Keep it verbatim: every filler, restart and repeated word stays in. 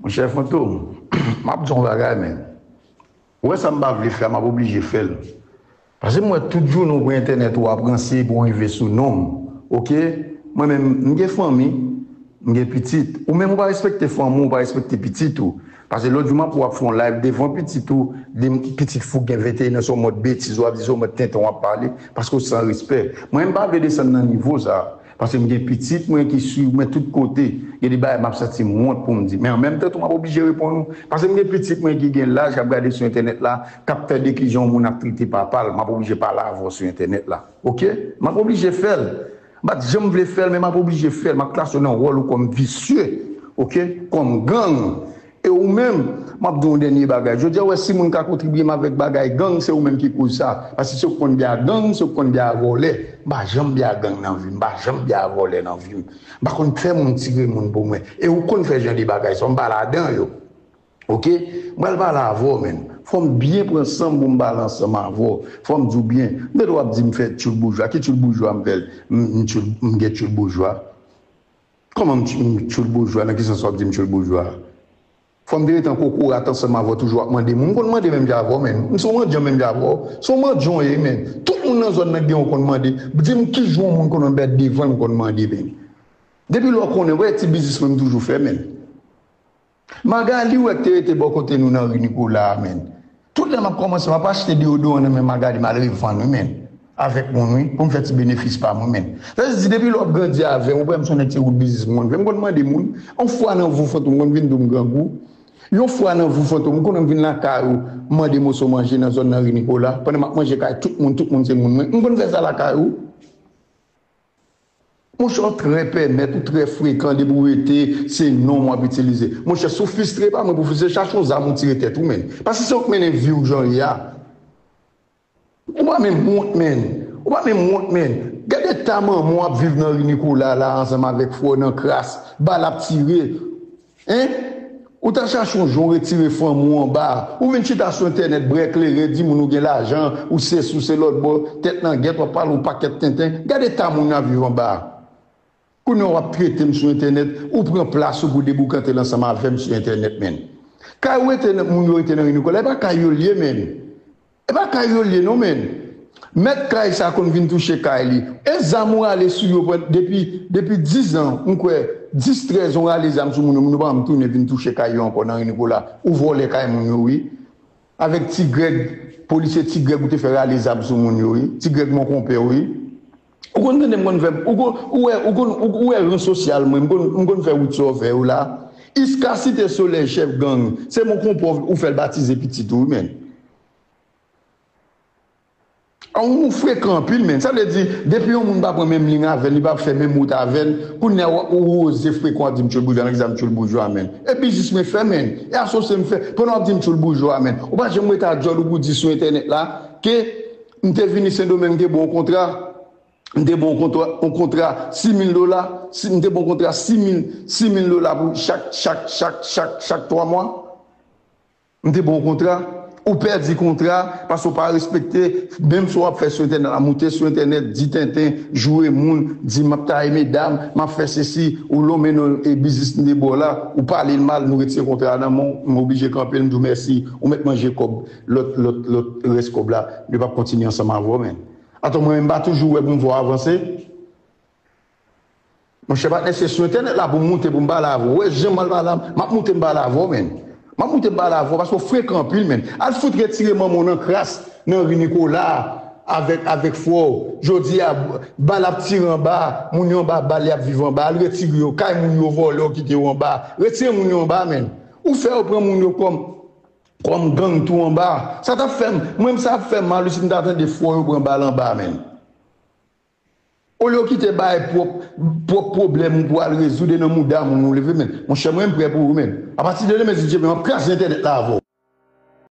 Monchè Fantom, m ap di w yon bagay, men. Ou wè sa m pa vle fè a, m ap oblije fè l. Paske m wè tout jounen w pran entènèt ou ap ranse epi w rive sou non m. Oke? Mwen menm, m gen fanmi, m gen pitit. Ou menm ou pa respekte fanmi w, ou pa respekte pitit ou. Paske lòt jou m ap wè w ap fè yon live devan pitit ou, di m pitit fou gen venteyen an, se yon mòd betiz w ap di, se yon mòd tenten w ap pale, paske w san respè. Mwen, m pa vle desann nan nivo sa. Paske m gen pitit mwen ki swiv mwen tout kote. Gen de bagay m ap santi m wont pou m di. Men an menm tan tou, m ap oblije reponn ou. Paske m gen pitit mwen ki gen laj, k ap gade sou entènèt la, k ap fè dekizyon yon moun ap trete papa l. M ap oblije pale avè w sou entènèt la. Oke? M ap oblije fè l. M pa t janm vle fè l, men m ap oblije fè l. M ap klase w nan wòl ou kòm visye. Oke? Kòm gang. E ou menm, m ap di w yon dènye bagay. Jodi a, ou wè si moun ka kontribiye m avèk bagay gang, se ou menm ki koz sa. Paske se ou k konn byen ak gang, se ou k konn byen ak vòlè. M pa janm byen ak gang nan vi m, m pa janm byen ak vòlè nan vi m. M pa konn fè moun tire moun pou mwen. E ou konn fè jan de bagay sa, m pa ladan yo. Oke? M pral pale avè w, menn. Fò m byen pran san m pou m pale ansanm avè w. Fò m di w byen. M tande w ap di m fè tchoul boujwa. Ki tchoul boujwa m fè l? M, m tchoul, m gen tchoul boujwa? Kòman m tch-, m tchoul boujwa? Nan ki sans w ap di m tchoul boujwa? Fò m te ret an kokorat ansanm avè w, toujou ap mande moun. M konn mande menm jan avè w, menn. M se yon mandyan menm jan avè w. Se yon mandyan w ye, menn. Tout moun nan zòn nan gen w konn mande. Di m ki jan yon moun konn anbèt devan l m konn mande, menn. Depi lè w konnen, wè ti biznis mwen m toujou fè, menn. Magali, wè k te rete bò kote nou nan ri Nikola a, menn. Tout lè m ap kòmanse, m ap achte deyodoran nan men Magali, m al revann, wi, menn. Avèk moun, wi, pou m fè ti benefis pa m, wi, menn. Sa vle di, depi lè w ap grandi avè m, ou wè m se yon nèg se wout biznis m konn fè. M konn mande moun, yon fwa nan vi w Fantom, m konn vin di w m grangou. Yon fwa nan vi w Fantom, m konn vin lakay ou, m mande moso manje nan zòn nan ri Nikola. Pandan m ap manje kay tout moun, tout moun se moun mwen. M konn fè sa lakay ou. Monchè, w trè pèmèt, ou trè frekan, depi w rete, se non w ap itilize. Monchè, si w fistre, pa mwen pou fistre, chache yon zam ou tire tèt ou, menn. Paske se ou k mennen vi w jan w ye a. Ou pa menm wont, menn. Ou pa menm wont, menn. Gade eta manman w ap viv nan ri Nikola la, ansanm avèk frè w nan kras, bal ap tire. Hein? Ou t al chache yon jan w retire fanmi w anba. Ou vin chita sou entènèt, bwè kleren, di moun ou gen lajan, ou sesi, ou se lòtbò, tèt nan gèt, w ap pale yon pakèt tenten. Gade eta moun nan ap viv anba. Kounye a w ap trete m sou entènèt, ou pran plas ou pou deboukante l ansanm avè m sou entènèt, menn. Kay ou rete nan, moun yo rete nan ri Nikola, e pa kay yo l ye, menn. E pa kay yo l ye non, menn. Mèt kay sa konn vin touche kay li. E zam ou rale sou yo pran, depi, depi diz an, m kwè, dis, trèz an w rale zam sou moun yo, moun yo pa janm tounen vin touche kay yo ankò nan ri Nikola. Ou vòlè kay moun yo, wi. Avèk Ti Grèg, polisye Ti Grèg ou te fè rale zam sou moun yo, wi. Ti Grèg mon konpè, wi. Ou konn tande m konn fè, ou konn, ou wè, ou konn, ou, ou wè ran sosyal mwen, m konn, m konn fè wout sa w fè yo la. Iska Site Solèy, chèf gang, se mon konpè w fè l batize pitit ou, wi, menn. An, ou frekan anpil, menn. Sa vle di, depi yon moun pa pran menm liy avè l, li pa fè menm wout avè l, kounye a w, ou oze frekan w ap di m tchoul boujwa, nan ki sa m tchoul boujwa, menn? E biznis mwen fè, menn. E asosye m fè, pandan w ap di m tchoul boujwa, menn. Ou pa janm rete a djòl ou pou di sou entènèt la ke m te vini Sendomeng, m te ba w yon kontra, m te ba w yon kontra, yon kontra sis mil dola, si, m te ba w yon kontra sis mil, sis mil dola pou chak, chak, chak, chak, chak twa mwa. M te ba w kontra, ou pèdi kontra, paske w pa respekte, menm sa w ap fè sou entènèt la, moute sou entènèt, di tenten, joure moun, di m ap taye medam, m ap fè sesi, ou lonmen non e biznis m te ba w la, ou pale l mal, nou retire kontra a nan men w, m oblije kanpe l, m di w mèsi, ou mèt manje kòb, lòt, lòt, lòt rès kòb la, yo p ap kontinye ansanm avè w, menn. Atò, mwen menm, m pa toujou wè pou m fè w avanse? Monchè patnè, se sou entènèt la pou m moute pou m pale avè w. Ou wè jan m al pale, m ap moute m pale avè w, menn. M ap moute m pale avè w paske w frekan anpil, menn. Al fout retire manman w nan kras, nan ri Nikola, avèk, avèk frè w. Jodi a, bal ap tire anba, moun yo anba bal, y ap viv anba. Al retire yo, kay moun yo vòlè, w kite yo anba. Retire moun yo anba, menn. Ou fè yo pran moun yo kòm, kòm gang tou anba. Sa t ap fè m, mwen menm sa ap fè m mal wi si m ta tande frè w yo pran bal anba, menn. Olye w kite bay pwòp, pwòp pwoblèm ou pou al rezoud e nan mouda moun ou leve, menn. Monchè, mwen, m prè pou ou, menn. Apati de demen, si Dye vle, m ap kraze entènèt la avè w.